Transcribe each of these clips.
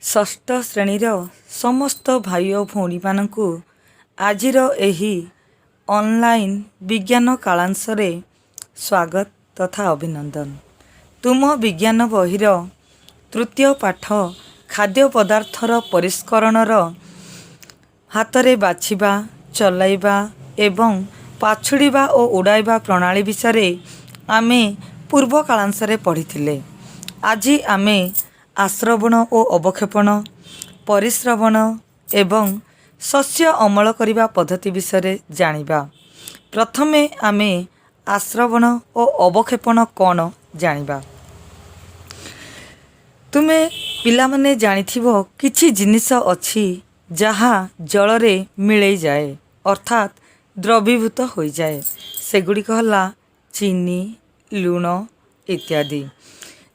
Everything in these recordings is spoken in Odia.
ଷଷ୍ଠ ଶ୍ରେଣୀର ସମସ୍ତ ଭାଇ ଓ ଭଉଣୀମାନଙ୍କୁ ଆଜିର ଏହି ଅନଲାଇନ୍ ବିଜ୍ଞାନ କାଳାଂଶରେ ସ୍ୱାଗତ ତଥା ଅଭିନନ୍ଦନ। ତୁମ ବିଜ୍ଞାନ ବହିର ତୃତୀୟ ପାଠ ଖାଦ୍ୟ ପଦାର୍ଥର ପରିଷ୍କରଣର ହାତରେ ବାଛିବା, ଚଲାଇବା ଏବଂ ପାଛୁଡ଼ିବା ଓ ଉଡ଼ାଇବା ପ୍ରଣାଳୀ ବିଷୟରେ ଆମେ ପୂର୍ବ କାଳାଂଶରେ ପଢ଼ିଥିଲେ। ଆଜି ଆମେ ଆସ୍ରବଣ ଓ ଅବକ୍ଷେପଣ, ପରିସ୍ରବଣ ଏବଂ ଶସ୍ୟ ଅମଳ କରିବା ପଦ୍ଧତି ବିଷୟରେ ଜାଣିବା। ପ୍ରଥମେ ଆମେ ଆସ୍ରବଣ ଓ ଅବକ୍ଷେପଣ କ'ଣ ଜାଣିବା। ତୁମେ ପିଲାମାନେ ଜାଣିଥିବ, କିଛି ଜିନିଷ ଅଛି ଯାହା ଜଳରେ ମିଳେଇ ଯାଏ, ଅର୍ଥାତ୍ ଦ୍ରବୀଭୂତ ହୋଇଯାଏ। ସେଗୁଡ଼ିକ ହେଲା ଚିନି, ଲୁଣ ଇତ୍ୟାଦି।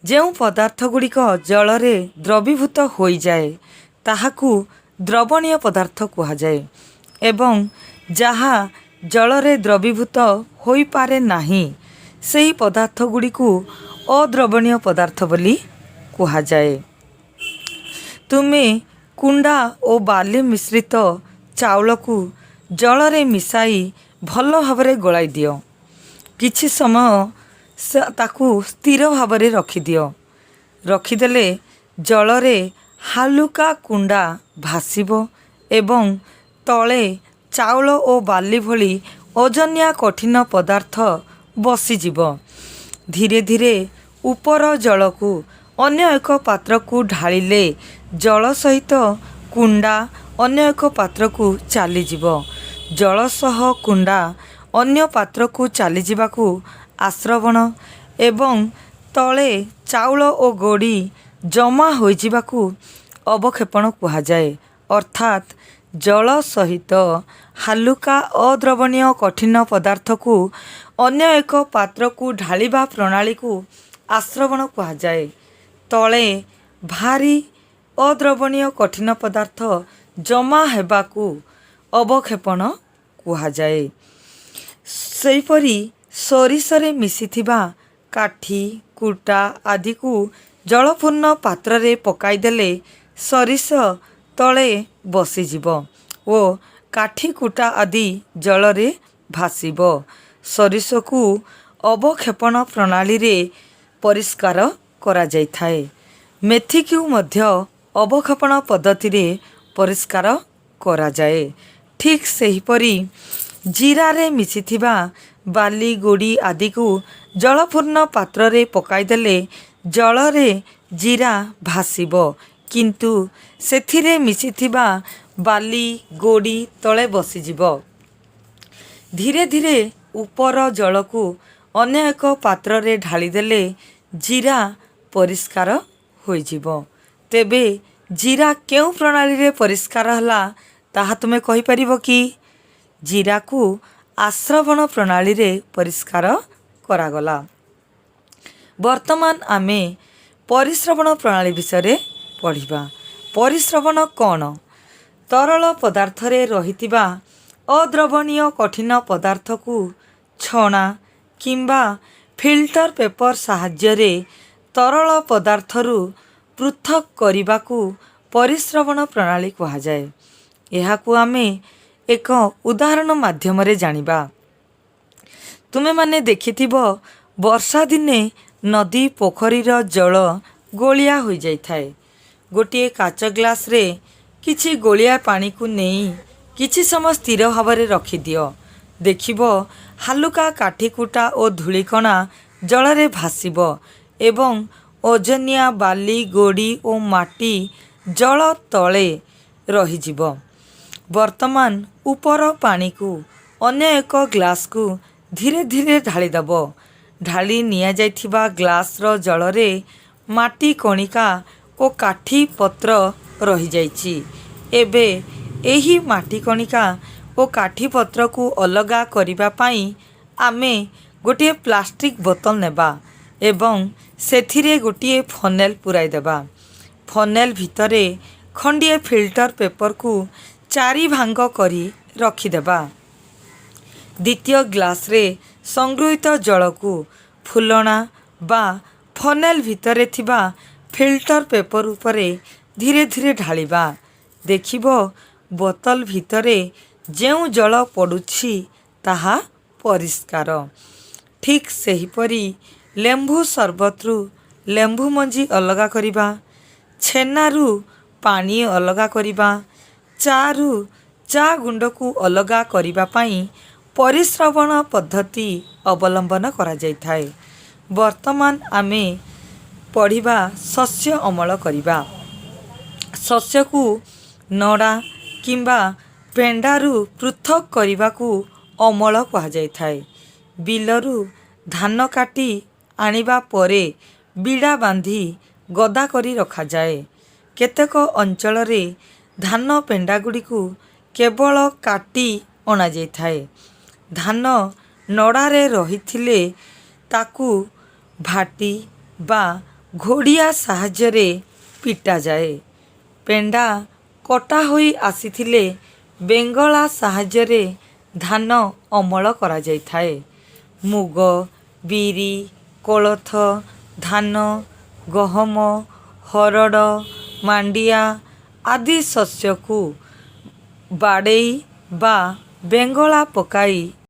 ଯେଉଁ ପଦାର୍ଥ ଗୁଡ଼ିକ ଜଳରେ ଦ୍ରବୀଭୂତ ହୋଇଯାଏ, ତାହାକୁ ଦ୍ରବଣୀୟ ପଦାର୍ଥ କୁହାଯାଏ ଏବଂ ଯାହା ଜଳରେ ଦ୍ରବୀଭୂତ ହୋଇପାରେ ନାହିଁ, ସେହି ପଦାର୍ଥ ଗୁଡ଼ିକୁ ଅଦ୍ରବଣୀୟ ପଦାର୍ଥ ବୋଲି କୁହାଯାଏ। ତୁମେ କୁଣ୍ଡା ଓ ବାଲି ମିଶ୍ରିତ ଚାଉଳକୁ ଜଳରେ ମିଶାଇ ଭଲ ଭାବରେ ଗୋଳାଇ ଦିଅ। କିଛି ସମୟ ତାକୁ ସ୍ଥିର ଭାବରେ ରଖିଦିଅ। ରଖିଦେଲେ ଜଳରେ ହାଲୁକା କୁଣ୍ଡା ଭାସିବ ଏବଂ ତଳେ ଚାଉଳ ଓ ବାଲି ଭଳି ଓଜନିଆ କଠିନ ପଦାର୍ଥ ବସିଯିବ। ଧୀରେ ଧୀରେ ଉପର ଜଳକୁ ଅନ୍ୟ ଏକ ପାତ୍ରକୁ ଢାଳିଲେ ଜଳ ସହିତ କୁଣ୍ଡା ଅନ୍ୟ ଏକ ପାତ୍ରକୁ ଚାଲିଯିବ। ଜଳ ସହ କୁଣ୍ଡା ଅନ୍ୟ ପାତ୍ରକୁ ଚାଲିଯିବାକୁ ଆସ୍ରବଣ ଏବଂ ତଳେ ଚାଉଳ ଓ ଗୋଡ଼ି ଜମା ହୋଇଯିବାକୁ ଅବକ୍ଷେପଣ କୁହାଯାଏ। ଅର୍ଥାତ୍ ଜଳ ସହିତ ହାଲୁକା ଅଦ୍ରବଣୀୟ କଠିନ ପଦାର୍ଥକୁ ଅନ୍ୟ ଏକ ପାତ୍ରକୁ ଢାଳିବା ପ୍ରଣାଳୀକୁ ଆସ୍ରବଣ କୁହାଯାଏ। ତଳେ ଭାରୀ ଅଦ୍ରବଣୀୟ କଠିନ ପଦାର୍ଥ ଜମା ହେବାକୁ ଅବକ୍ଷେପଣ କୁହାଯାଏ। ସେହିପରି ସୋରିଷରେ ମିଶିଥିବା କାଠି, କୁଟା ଆଦିକୁ ଜଳପୂର୍ଣ୍ଣ ପାତ୍ରରେ ପକାଇଦେଲେ ସୋରିଷ ତଳେ ବସିଯିବ ଓ କାଠି, କୁଟା ଆଦି ଜଳରେ ଭାସିବ। ସୋରିଷକୁ ଅବକ୍ଷେପଣ ପ୍ରଣାଳୀରେ ପରିଷ୍କାର କରାଯାଇଥାଏ। ମେଥିକୁ ମଧ୍ୟ ଅବକ୍ଷେପଣ ପଦ୍ଧତିରେ ପରିଷ୍କାର କରାଯାଏ। ଠିକ୍ ସେହିପରି ଜିରାରେ ମିଶିଥିବା ବାଲି, ଗୋଡ଼ି ଆଦିକୁ ଜଳପୂର୍ଣ୍ଣ ପାତ୍ରରେ ପକାଇଦେଲେ ଜଳରେ ଜିରା ଭାସିବ, କିନ୍ତୁ ସେଥିରେ ମିଶିଥିବା ବାଲି, ଗୋଡ଼ି ତଳେ ବସିଯିବ। ଧୀରେ ଧୀରେ ଉପର ଜଳକୁ ଅନ୍ୟ ଏକ ପାତ୍ରରେ ଢାଳିଦେଲେ ଜିରା ପରିଷ୍କାର ହୋଇଯିବ। ତେବେ ଜିରା କେଉଁ ପ୍ରଣାଳୀରେ ପରିଷ୍କାର ହେଲା, ତାହା ତୁମେ କହିପାରିବ କି? ଜିରାକୁ ଆସ୍ରବଣ ପ୍ରଣାଳୀରେ ପରିଷ୍କାର କରାଗଲା। ବର୍ତ୍ତମାନ ଆମେ ପରିସ୍ରବଣ ପ୍ରଣାଳୀ ବିଷୟରେ ପଢ଼ିବା। ପରିସ୍ରବଣ କ'ଣ? ତରଳ ପଦାର୍ଥରେ ରହିଥିବା ଅଦ୍ରବଣୀୟ କଠିନ ପଦାର୍ଥକୁ ଛଣା କିମ୍ବା ଫିଲ୍ଟର ପେପର ସାହାଯ୍ୟରେ ତରଳ ପଦାର୍ଥରୁ ପୃଥକ୍ କରିବାକୁ ପରିସ୍ରବଣ ପ୍ରଣାଳୀ କୁହାଯାଏ। ଏହାକୁ ଆମେ ଏକ ଉଦାହରଣ ମାଧ୍ୟମରେ ଜାଣିବା। ତୁମେମାନେ ଦେଖିଥିବ, ବର୍ଷା ଦିନେ ନଦୀ ପୋଖରୀର ଜଳ ଗୋଳିଆ ହୋଇଯାଇଥାଏ। ଗୋଟିଏ କାଚ ଗ୍ଲାସରେ କିଛି ଗୋଳିଆ ପାଣିକୁ ନେଇ କିଛି ସମୟ ସ୍ଥିର ଭାବରେ ରଖିଦିଅ। ଦେଖିବ, ହାଲୁକା କାଠିକୁଟା ଓ ଧୂଳିକଣା ଜଳରେ ଭାସିବ ଏବଂ ଓଜନିଆ ବାଲି, ଗୋଡ଼ି ଓ ମାଟି ଜଳ ତଳେ ରହିଯିବ। ବର୍ତ୍ତମାନ ଉପର ପାଣିକୁ ଅନ୍ୟ ଏକ ଗ୍ଲାସକୁ ଧୀରେ ଧୀରେ ଢାଳିଦେବ। ଢାଳି ନିଆଯାଇଥିବା ଗ୍ଲାସର ଜଳରେ ମାଟି କଣିକା ଓ କାଠି ପତ୍ର ରହିଯାଇଛି। ଏବେ ଏହି ମାଟି କଣିକା ଓ କାଠି ପତ୍ରକୁ ଅଲଗା କରିବା ପାଇଁ ଆମେ ଗୋଟିଏ ପ୍ଲାଷ୍ଟିକ୍ ବୋତଲ ନେବା ଏବଂ ସେଥିରେ ଗୋଟିଏ ଫନେଲ୍ ପୂରାଇ ଦେବା। ଫନେଲ୍ ଭିତରେ ଖଣ୍ଡିଏ ଫିଲ୍ଟର ପେପରକୁ ଚାରି ଭାଗ କରି ରଖିଦେବା। ଦ୍ୱିତୀୟ ଗ୍ଲାସରେ ସଂଗୃହୀତ ଜଳକୁ ଫୁଲଣା ବା ଫନେଲ୍ ଭିତରେ ଥିବା ଫିଲ୍ଟର ପେପର ଉପରେ ଧୀରେ ଧୀରେ ଢାଳିବା। ଦେଖିବ, ବୋତଲ ଭିତରେ ଯେଉଁ ଜଳ ପଡ଼ୁଛି ତାହା ପରିଷ୍କାର। ଠିକ୍ ସେହିପରି ଲେମ୍ବୁ ସରବତରୁ ଲେମ୍ବୁ ମଞ୍ଜି ଅଲଗା କରିବା, ଛେନାରୁ ପାଣି ଅଲଗା କରିବା, ଚା'ରୁ ଚା ଗୁଣ୍ଡକୁ ଅଲଗା କରିବା ପାଇଁ ପରିସ୍ରବଣ ପଦ୍ଧତି ଅବଲମ୍ବନ କରାଯାଇଥାଏ। ବର୍ତ୍ତମାନ ଆମେ ପଢ଼ିବା ଶସ୍ୟ ଅମଳ କରିବା। ଶସ୍ୟକୁ ନଡ଼ା କିମ୍ବା ପେଣ୍ଡାରୁ ପୃଥକ୍ କରିବାକୁ ଅମଳ କୁହାଯାଇଥାଏ। ବିଲରୁ ଧାନ କାଟି ଆଣିବା ପରେ ବିଡ଼ା ବାନ୍ଧି ଗଦା କରି ରଖାଯାଏ। କେତେକ ଅଞ୍ଚଳରେ ଧାନ ପେଣ୍ଡାଗୁଡ଼ିକୁ କେବଳ କାଟି ଅଣାଯାଇଥାଏ। ଧାନ ନଡ଼ାରେ ରହିଥିଲେ ତାକୁ ଭାଟି ବା ଘୋଡ଼ିଆ ସାହାଯ୍ୟରେ ପିଟାଯାଏ। ପେଣ୍ଡା କଟା ହୋଇ ଆସିଥିଲେ ବେଙ୍ଗଳା ସାହାଯ୍ୟରେ ଧାନ ଅମଳ କରାଯାଇଥାଏ। ମୁଗ, ବିରି, କୋଳଥ, ଧାନ, ଗହମ, ହରଡ଼, ମାଣ୍ଡିଆ ଆଦି ଶସ୍ୟକୁ ବାଡ଼େଇ ବା ବେଙ୍ଗଳା ପକାଇ